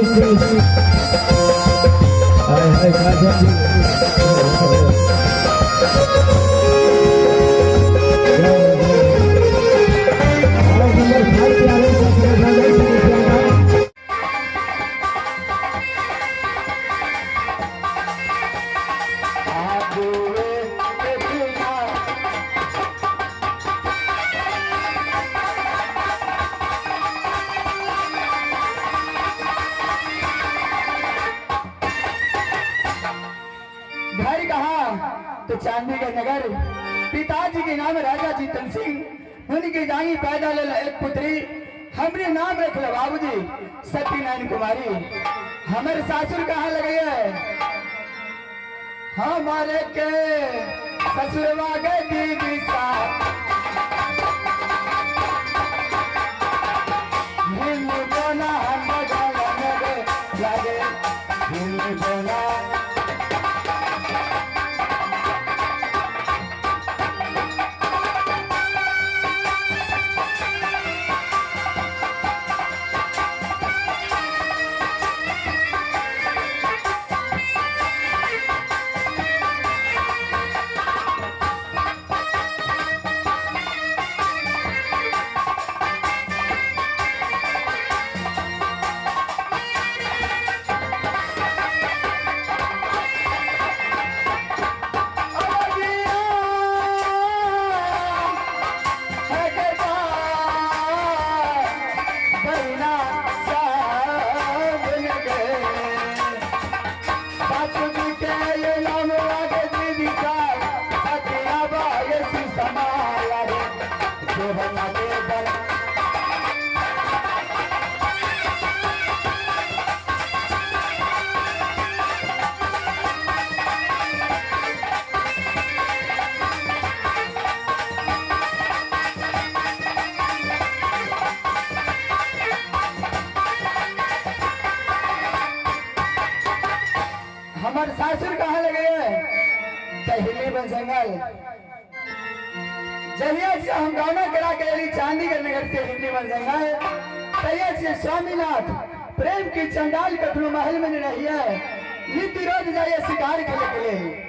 हाय हाय काजल जी। और नंबर 5 पे आवे 17,000 रुपया का। घर कहा तो चांदी के नगर, पिताजी के नाम राजा जीतन सिंह, उनके जानी पैदा ले एक पुत्री, हमरे नाम रख लो बाबूजी सत्यनारायण कुमारी। हमारे सासुर कहाँ लगे है? हमारे के ससुरवा गए दीदी साहब। हिंद बोला हम लगे, हिंद बोला। हमारे सासुर कहाँ लगे तहिली बन जंगल। जहिया से हम गाना करा के अली चांदीगढ़ नगर से हिंदी बन जंगल, तहिया से स्वामीनाथ प्रेम की चंडाल कखनो महल में नहीं रही है, नित्य रोज जाइए शिकार खेले के लिए।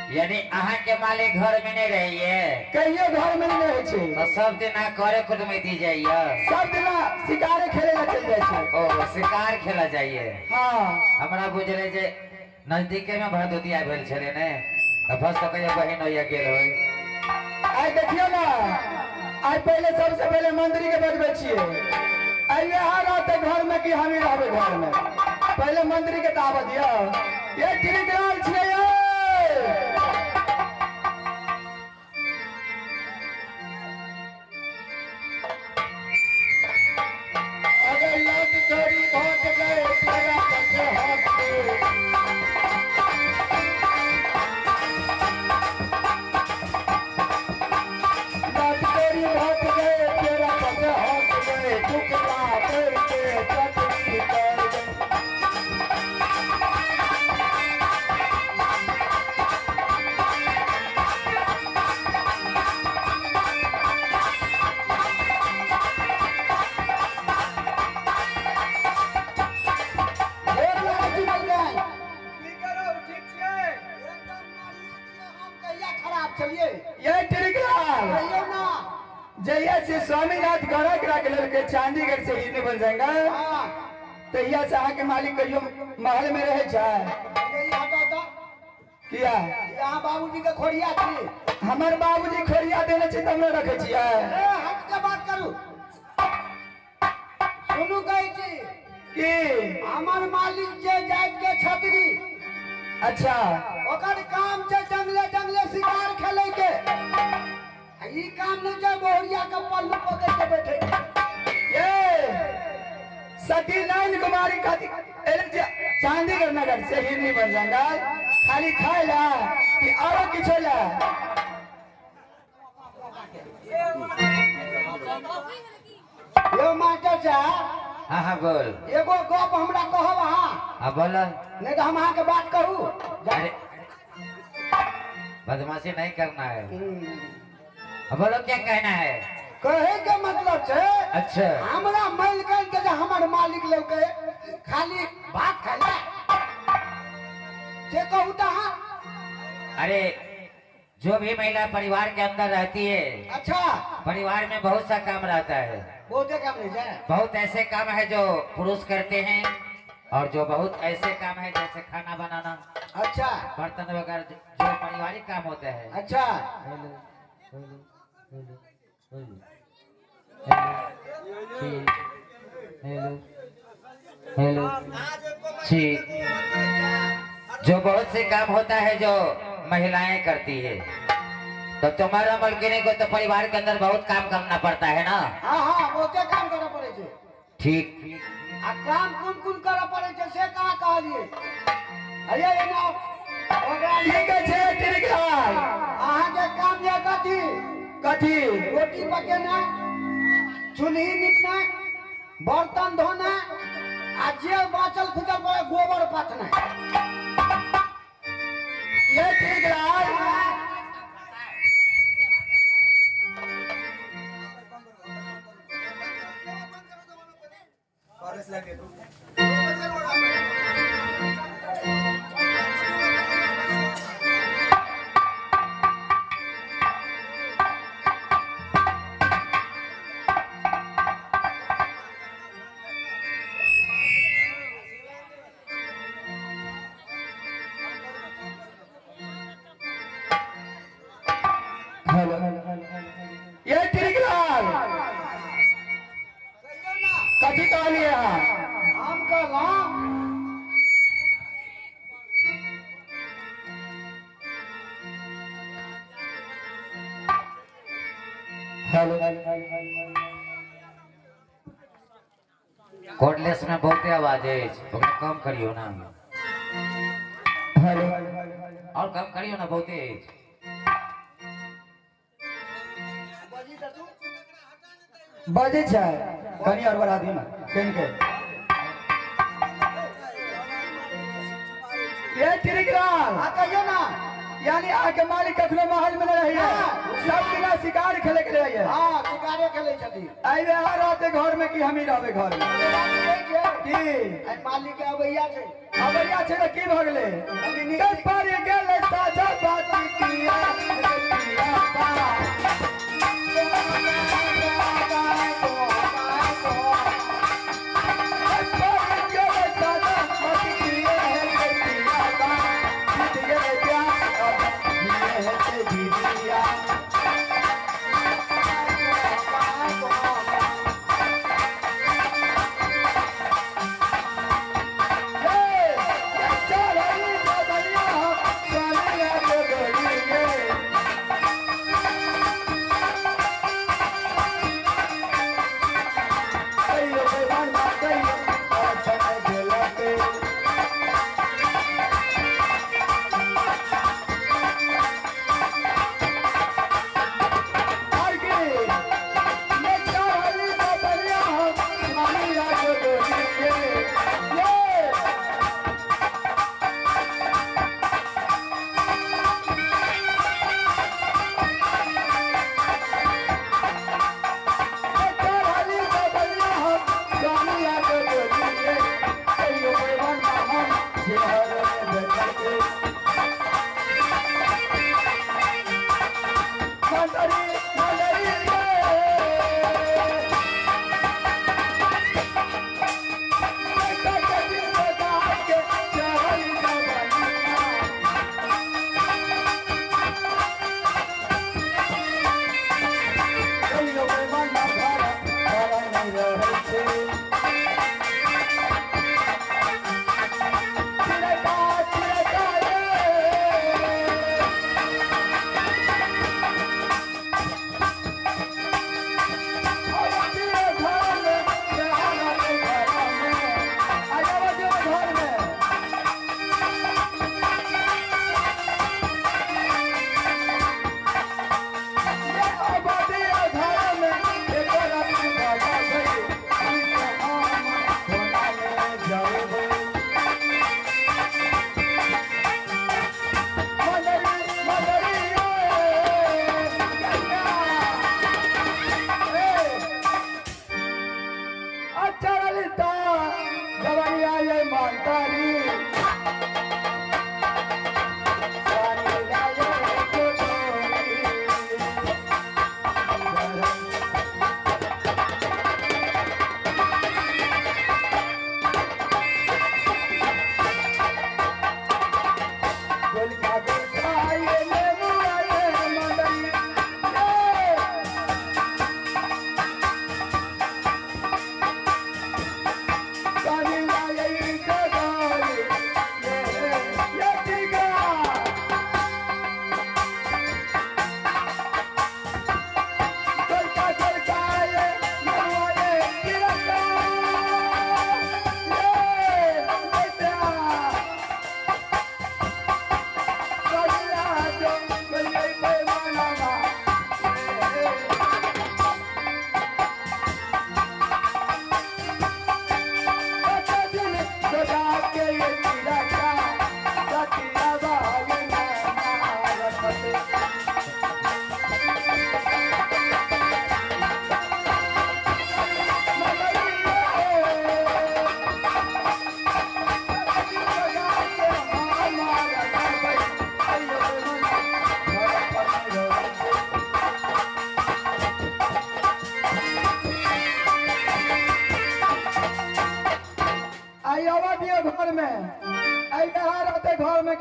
यानी अहाँ के मालिक घर में नहीं रही है? कहियो घर में नहीं रहे छे। तो सब दिन करे खुद में दी जाइए? सब दिन शिकार खेले ला चल जाए छे। ओ शिकार खेला जाइए। हाँ हमरा बुझले जे नजदीके में भरदुतिया भेल छले ने, तो भस तो कहियो बहिन होइया गेल होई। आइ देखियो ना, आइ पहले सबसे पहले मंदिर के बजबै छियै। आइ यहाँ रहते घर में कि हम ही रहबै घर में? पहले मंदिर के ताबत दियो। ये टिकराल छियै। अगर लत थोड़ी घोट गए तेरा पग हाथ पे। लत थोड़ी घोट गए तेरा पग हाथ गए, टुकड़ा करके चटनी कर गए। जहिया से स्वामीनाथ गौरा करा के लड़के चांदीगढ़ से हिंदी बन जाएगा, तहिया से अहाँ के मालिक कहियो महल में रहे छे किया? यहाँ बाबूजी के खोरिया छी। हमर बाबूजी खोरिया देने छै तब न रखे छियै। हट के बात करू। सुनू कहै छी की हमर मालिक जे जाइत के छतरी। अच्छा ओकर काम छै जंगले जंगले शिकार खेले के। ई काम नहीं छै बोहरिया के पल्लू पकड़ के बैठे। ये सती नारायण कुमारी खातिर चांदीगढ़ नगर से हिरनी बन जंगल खाली खाए ला कि आरो किछो ला? यो मास्टर साहब। हाँ हाँ बोल। एगो गप हमरा कहब अहाँ। हाँ बोल। नहीं तो हम अहाँ के बात कहू। अरे बदमाशी नहीं करना है। बोलो क्या कहना है? कहे के मतलब छै। अच्छा हमरा मालिकन के जे हमर मालिक लौके खाली भात खाइला जे कहू त अहाँ। अरे जो भी महिला परिवार के अंदर रहती है, अच्छा परिवार में बहुत सा काम रहता है। बहुते काम नहीं है। बहुत ऐसे काम है जो पुरुष करते हैं और जो बहुत ऐसे काम है जैसे खाना बनाना, अच्छा बर्तन वगैरह जो पारिवारिक काम होते हैं। अच्छा hello hello hello hello hello ji, जो बहुत से काम होता है जो महिलाएं करती है, तो तुम्हारा मलकिनी को तो परिवार के अंदर बहुत काम करना पड़ता है ना। हाँ हाँ बहुते काम करे पड़े छै। ठीक। आ काम कोन कोन करे पड़े छै से कहाँ कहलिए? अरे एना ओकरा ठीक छै तिरकाल। अहाँ के काम ये कथी? कथी? रोटी पकेना, चूल्ही निपना, बर्तन धोना आ जे बाचल खुचल पड़े गोबर पाथना। ये तिरकाल ये तिरकाल कथी कहलिए अहाँ? हम कहलहुँ हेलो कॉर्डलेस में बहुते आवाज है, ओकरा कम करियो ना। हेलो और कम करियो ना, बहुते अछि। बजै छै कनि और बढ़ा दियौ ना कनि के। ये तिरकाल आ कहियो ना। यानी अहाँके मालिक कखनो महल में न रहैया, सब दिना शिकार खेले के रहैया। हाँ शिकारे खेलै छथिन। अइबे अहाँ रहते घर में कि हमही रहबै घर में? की की मालिक के अबैया छै। अबैया छै तऽ की भऽ गेलै? पर गेलै साझा बात किया किया बा। पर गेलै साझा बात किया किया बा। जीत गेलै प्यास अब ये हेतै जीविया। ये चल हरी बदलिया स्वामी के डोलिए।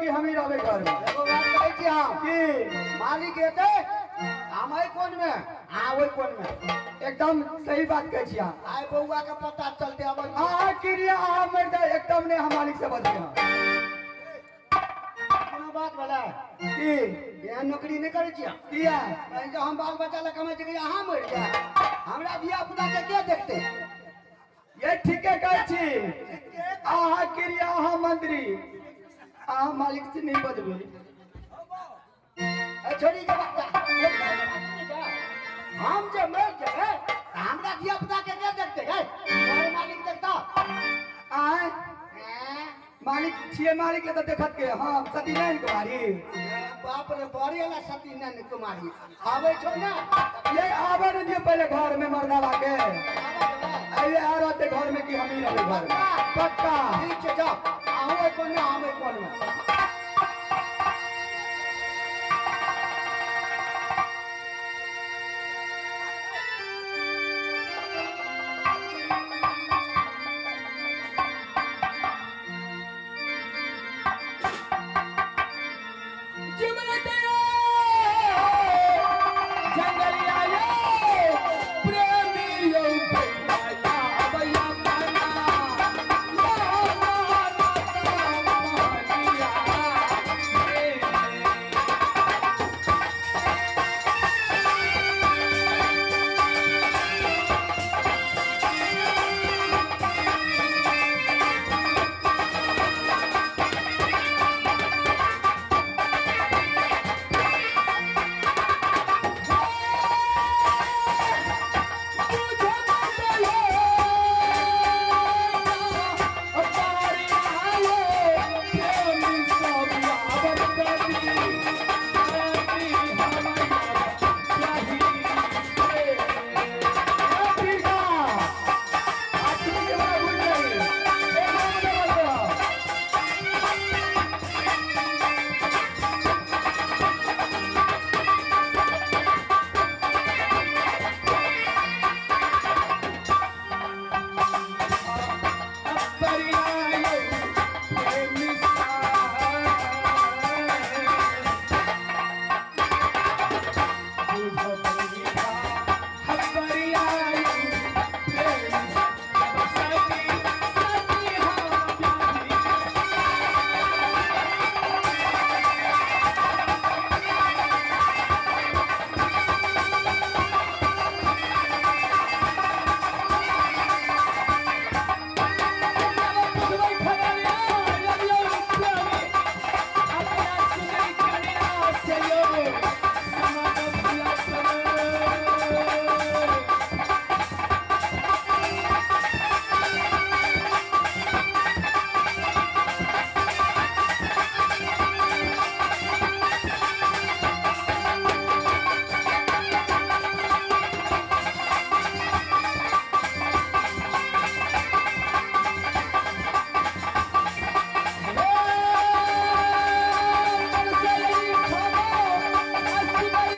कि हम ही रहबे घर में। एगो बात कहै छी हम। की? मालिक एतै हम एहि कोन में आ ओहि कोन में। एकदम सही बात कहै छी अहाँ। आइ बौआ के पता चलते अब। अहाँ क्रिया अहाँ मरि जाए एकदम नहीं हम मालिक से बजबै हम। कोनो बात भेलै? की? एहन नौकरी नहि करै छियै। किया? कहीं जे हम बाल बच्चा लए कमाइ छियै अहाँ मरि जाए हमरा धिया पुता के के देखतै? ये ठीके कहै छी अहाँ क्रिया अहाँ मंत्री अहाँ मालिक से नहीं बजबै। ए छोड़ी के बच्चा हम जे मरि जेबै तऽ हमरा धिया पुता के के देखतै? गै तोहर मालिक देखता। आय मालिक छियै मालिक ले तऽ देखत के हम सतीनारायण कुमारी। बाप रे बड़े वाला सतीनारायण कुमारी आबै छौ ने? ये आबे न दियो पहले घर में मर्दावा के। अरे आ रहते घर में कि हम ही रहबे घर में पक्का। ठीक छै जाओ अहूँ ओहि कोन में हम ओहि कोन में।